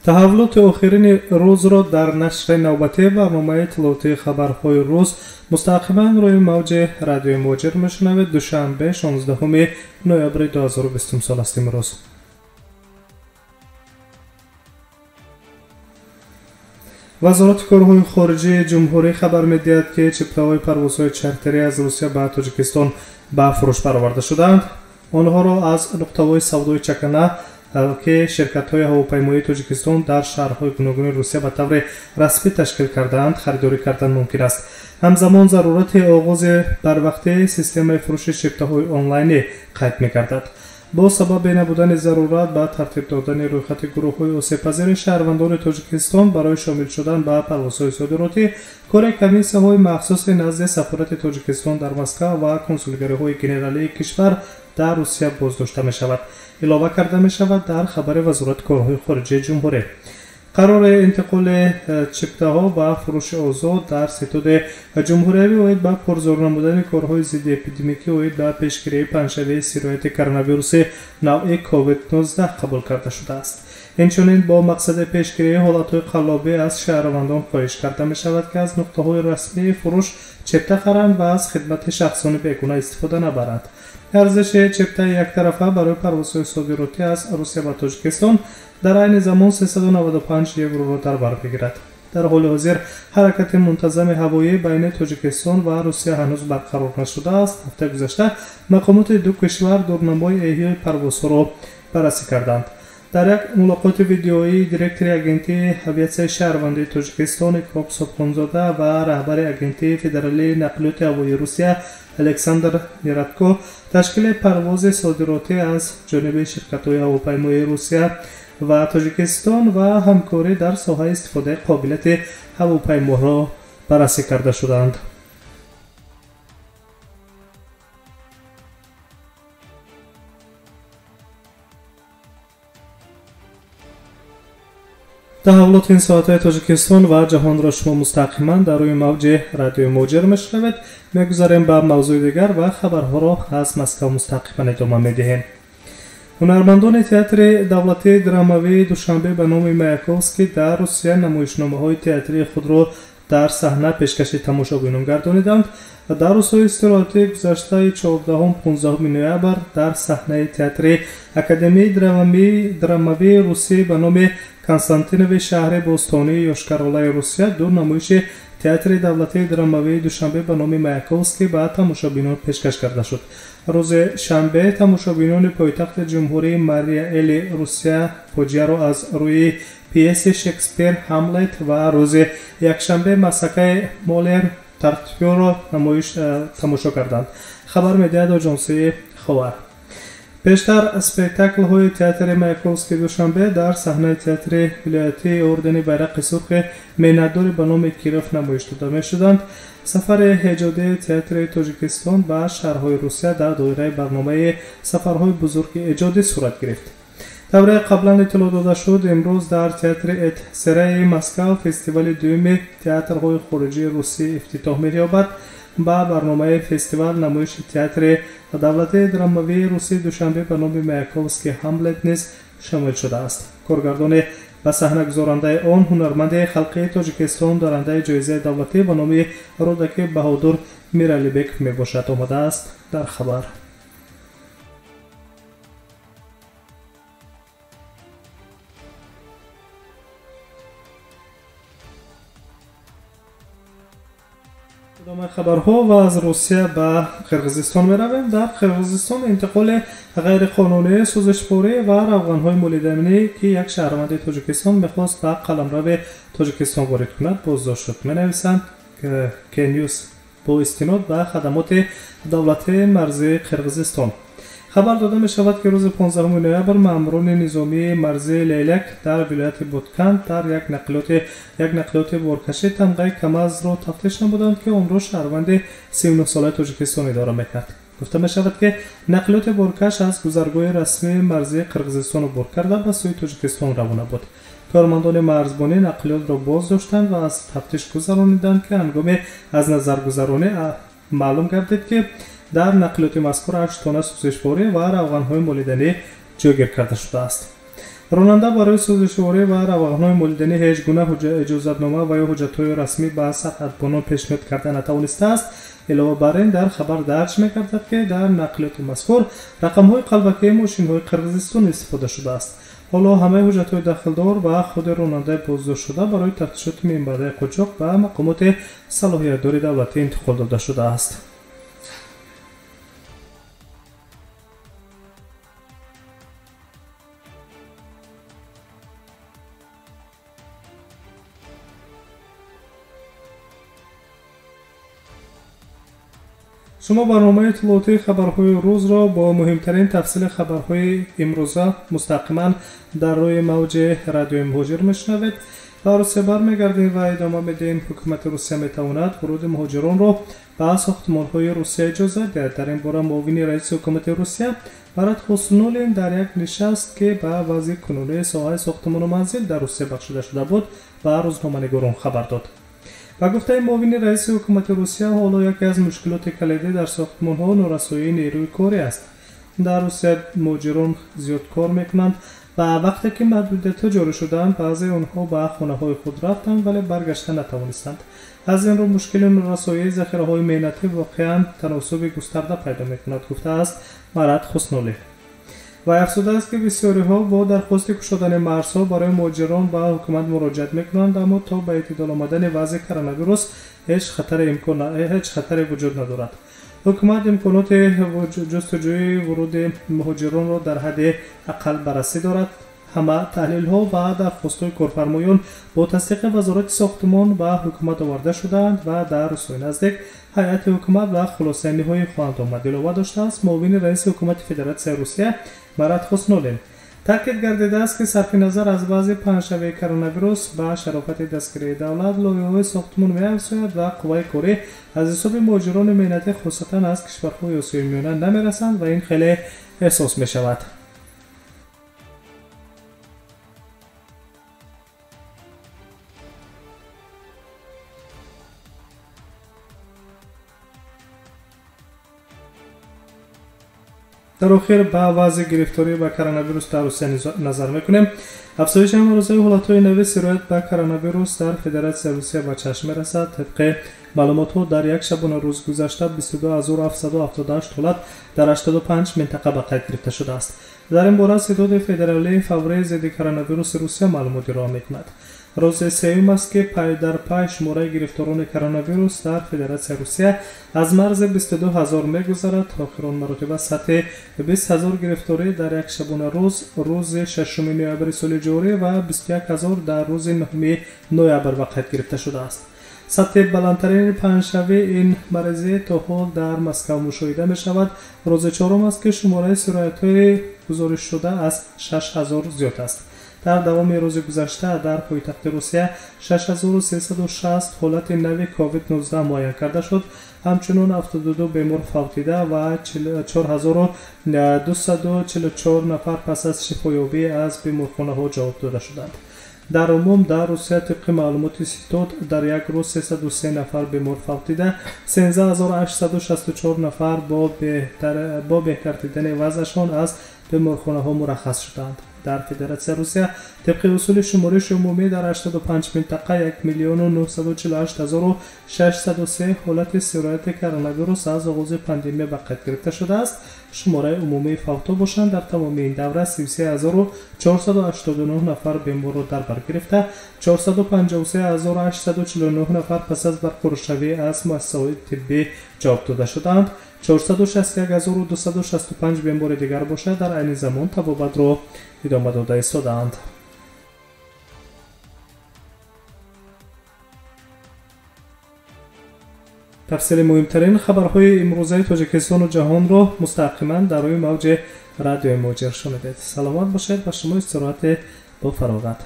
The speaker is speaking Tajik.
Таҳаввулоти охирини рӯзро дар нашри навбатии барномаи иттилоотии хабарҳои рӯз мустақиман рӯи мавҷи радиои Муҳоҷир мешунавед. Душанбе, 16 ноябри 2020 сол аст имрӯз. Вазорати корҳои хориҷии ҷумҳурӣ хабар медиҳад, ки чиптаҳои парвозҳои чартерӣ аз Русия ба Тоҷикистон ба фурӯш бароварда шудаанд. Онҳоро аз нуқтаҳои савдои чакана, ки ширкатҳои ҳавопаймоии Тоҷикистон дар шаҳрҳои гуногуни Русия ба таври расмӣ ташкил кардаанд, харидорӣ кардан мумкин аст. Ҳамзамон зарурати оғози барвақтии системаи фурӯши чиптаҳои онлайнӣ қайд мегардад. Бо сабаби набудани зарурат ба тартиб додани рӯйхати гурӯҳҳои осебпазири шаҳрвандони Тоҷикистон барои шомил шудан ба парвозҳои содиротӣ, кори комиссияҳои махсуси назди сафорати Тоҷикистон дар Москва ва консулгариҳои генералии кишвар дар Русия боздошта мешавад. Илова карда мешавад дар хабари Вазорати корҳои хориҷии ҷумҳурӣ. Қарори интиқоли чиптаҳо ба фурӯши озод дар ситоди ҷумҳуриявӣ оид ба пурзур намудани корҳои зидди эпидемикӣ оид ба пешгирии паҳншавии сирояти коронавируси навъи COVID-19 қабул карда шудааст. Инчунин бо мақсади пешгирии ҳолатҳои қаллобӣ аз шаҳрвандон хоҳиш карда мешавад, ки аз нуқтаҳои расмии фурӯш чипта харанд ва аз хидмати шахсони бегуна истифода набаранд. Арзиши чиптаи яктарафа барои парвозҳои содиротӣ аз Русия ба Тоҷикистон дар айни замон 395 евроро дар бар мегирад. Дар ҳоли ҳозир ҳаракати мунтазами ҳавоӣ байни Тоҷикистон ва Русия ҳанӯз барқарор нашудааст. Ҳафтаи гузашта мақомоти ду кишвар дурнамои эҳёи парвозҳоро баррасӣ карданд. Дар як мулоқоти видеоӣ директори Агентии авиатсияи шаҳрвандии Тоҷикистон Икром Собхонзода ва раҳбари Агентии федералии нақлиёти ҳавоии Русия Александр Нерадко ташкили парвози содиротӣ аз ҷониби ширкатҳои ҳавопаймоии Русия ва Тоҷикистон ва ҳамкорӣ дар соҳаи истифодаи қобилияти ҳавопаймоҳо баррасӣ карда шуданд. Таҳаввулоти ин соатҳои Тоҷикистон ва ҷаҳонро шумо мустақиман дар рӯи мавҷи радиои Муҳоҷир мешунавед. Мегузарем ба мавзӯи дигар ва хабарҳоро аз Москва мустақиман идома медиҳем. Ҳунармандони театри давлатии драмавии Душанбе ба номи Маяковский дар Русия намоишномаҳои театрии худро дар саҳна пешкаши тамошобинон гардониданд. Дар рӯзҳои истироҳатии гузаштаи 14-15 ноябр дар саҳнаи театри Академияи драмавии Русӣ ба номи Константинови шаҳри бостонии Йошкар-Олаи Русия ду намоиши театри давлатии драмавии Душанбе ба номи Маяковский ба тамошобинон пешкаш карда шуд. Рӯзи шанбе тамошобинони пойтахти ҷумҳурии Мария Эли Русия фоҷиаро аз рӯи пьеси Шекспир Ҳамлет ва рӯзи якшанбе масакаи Молер Тартюфро намоиш тамошо карданд. Хабар медиҳад оҷонсии Ховар. Пештар спектаклҳои театри Маяковский Душанбе дар саҳнаи театри вилоятии Ордени Байрақи Сурхи меҳнатдори ба номи Киров намоиш дода мешуданд. Сафари эҷодии театри Тоҷикистон ба шаҳрҳои Русия дар доираи барномаи сафарҳои бузурги эҷодӣ сурат гирифт. Тавре қаблан иттилоъ дода шуд, имрӯз дар театри Этсераи Москва фестивали дуюми театрҳои хориҷии русӣ ифтитоҳ меёбад. Ба барномаи фестивал намоиши театри давлатии драмавии русии Душанбе ба номи Маяковский Ҳамлет низ шомил шудааст. Коргардони ба саҳна гузорандаи он ҳунарманди халқии Тоҷикистон, дорандаи ҷоизаи давлатӣ ба номи Рӯдаки Баҳодур Миралибеков мебошад, омадааст дар хабар. Идомаи хабарҳо ва аз Русия ба Қирғизистон меравем. Дар Қирғизистон интиқоли ғайриқонунии сӯзишворӣ ва равғанҳои молиданӣ, ки як шаҳрванди Тоҷикистон мехост ба қаламрави Тоҷикистон ворид кунад, боздошт шуд, менависанд Кньюс бо истинод ба хадамоти давлатии марзии Қирғизистон. Хабар дода мешавад, ки рӯзи 15 ноябр маъмурони низомии марзии Лейлак дар вилояти Бутканд дар як нақлиёти боркашӣ тамғаи Камазро тафтиш намуданд, ки онро шаҳрванди 39-солаи Тоҷикистон идора мекард. Гуфта мешавад, ки нақлиёти боркаш аз гузаргоҳи расмии марзии Қирғизистон убур карда ба сӯи Тоҷикистон равона буд. Кормандони марзбонӣ нақлиётро боз доштанд ва аз тафтиш гузарониданд, ки ҳангоми аз назаргузаронӣ маълум гардид, ки дар нақлиёти мазкур 8 тонна сӯзишворӣ ва равғанҳои молиданӣ ҷойгир карда шудааст. Ронанда барои сӯзишворӣ ва равғанҳои молиданӣ ҳеҷ гуна иҷозатнома ва ё ҳуҷҷатҳои расмӣ ба сарҳадбонон пешниҳод карда натавонистааст. Илова бар ин, дар хабар дарҷ мегардад, ки дар нақлиёти мазкур рақамҳои қалбакии мошинҳои Қирғизистон истифода шудааст. Ҳоло ҳамаи ҳуҷҷатҳои дахлдор ва худи ронандаи боздоштшуда барои тафтишоти минбаъдаи қочоқ ба мақомоти салоҳиятдори давлатӣ интиқол дода шудааст. Шумо барномаи иттилоотии хабарҳои рӯзро бо муҳимтарин тафсили хабарҳои имрӯза мустақиман дар рӯи мавҷи радиои Муҳоҷир мешунавед. Ба Русия бармегардем ва идома медиҳем. Ҳукумати Русия метавонад вуруди муҳоҷиронро ба сохтмонҳои Русия иҷозат диҳад. Дар ин бора муовини раиси ҳукумати Русия Марат Хуснуллин дар як нишаст, ки ба вазъи кунунии соҳаи сохтмону манзил дар Русия бахшида шуда буд, ба рӯзноманигорон хабар дод. Ба гуфтаи муовини раиси ҳукумати Русия, ҳоло яке аз мушкилоти калидӣ дар сохтмонҳо норасоии нерӯи корӣ аст. Дар Русия муҳоҷирон зиёд кор мекунанд ва вақте ки маҳдудиятҳо ҷорӣ шуданд, баъзеи онҳо ба хонаҳои худ рафтанд, вале баргашта натавонистанд. Аз ин рӯ мушкили норасоии захираҳои меҳнатӣ воқеан таносуби густарда пайдо мекунад, гуфтааст Марат Хуснуллин. Вай афзудааст, ки бисёриҳо бо дархости кушодани марзҳо барои муҳоҷирон ба ҳукумат муроҷиат мекунанд, аммо то ба эътидол омадани вазъи коронавирус ҳеҷ хатаре вуҷуд надорад. Ҳукумат имконоти ҷустуҷӯи вуруди муҳоҷиронро дар ҳадди ақал баррасӣ дорад. Ҳама таҳлилҳо ва дархостҳои корфармоён бо тасдиқи вазорати сохтмон ба ҳукумат оварда шудаанд ва дар рӯзҳои наздик ҳайати ҳукумат ба хулосаи ниҳоӣ хоҳанд омад, илова доштааст муовини раиси ҳукумати Федератсияи Русия Марат Хуснуллин. Таъкид гардидааст, ки сарфи назар аз вазъи паҳншавии коронавирус ба шарофати дастгирии давлат лоиҳаҳои сохтмон меафзояд ва қувваи корӣ аз ҳисоби муҳоҷирони меҳнатӣ, хусусан аз кишварҳои Осиёи Миёна, намерасанд ва ин хеле эҳсос мешавад. Дар охир ба вазъи гирифторӣ ба коронавирус дар Русия назар мекунем. Афзоиши ҳамарӯзаи ҳолатҳои нави сироят ба коронавирус дар Федератсияи Русия ба чашм мерасад. Тибқи маълумотҳо, дар як шабонарӯз гузашта 22778 ҳолат дар 85 минтақа ба қайд гирифта шудааст. Дар ин бора Ситоди федералии фаврии зидди коронавируси Русия маълумот ироа мекунад. Рӯзи сеюм аст, ки пай дар пай шумораи гирифторони коронавирус дар Федератсияи Русия аз марзи 22 000 мегузарад. Охирон маротиба сатҳи 20 000 гирифторӣ дар як шабонарӯз рӯзи 6 ноябри соли ҷорӣ ва 21 000 дар рӯзи 9 ноябр ба қайд гирифта шудааст. Сатҳи баландтарини паҳншавии ин маризӣ то ҳол дар Москав мушоҳида мешавад. Рӯзи чорум аст, ки шумораи сироятҳои гузоришшуда аз 6 000 зиёд аст. Дар давоми рӯзи гузашта дар пойтахти Русия 6360 ҳолати нави COVID-19 муайян карда шуд. Ҳамчунин 72 бемор фавтида ва 4244 нафар пас аз шифоёбӣ аз беморхонаҳо ҷавоб дода шуданд. Дар умум дар Русия тибқи маълумоти Ситод дар як рӯз 303 нафар бемор фавтида, 13864 нафар бо беҳтар дидани вазъашон аз беморхонаҳо мураххас шуданд. Дар Федератсияи Русия тибқи усули шумориши умумӣ дар 85 минтақа 1 948 603 ҳолати сирояти коронавирус аз оғози пандемия ба қайд гирифта шудааст. Шумораи умумии фавтҳо бошанд дар тамоми ин давра 33 489 нафар беморро дар бар гирифта, 453 849 нафар пас аз барқароршавӣ аз муассисаҳои тиббӣ ҷавоб дода шудаанд. 461 265 бемори дигар бошад дар айни замон табобатро идома дода истодаанд. Тафсили муҳимтарин хабарҳои имрӯзаи Тоҷикистону ҷаҳонро мустақиман дар рӯи мавҷи радиои Муҳоҷир шунидед. Саломат бошед, ба шумо истироҳати бо фароғат.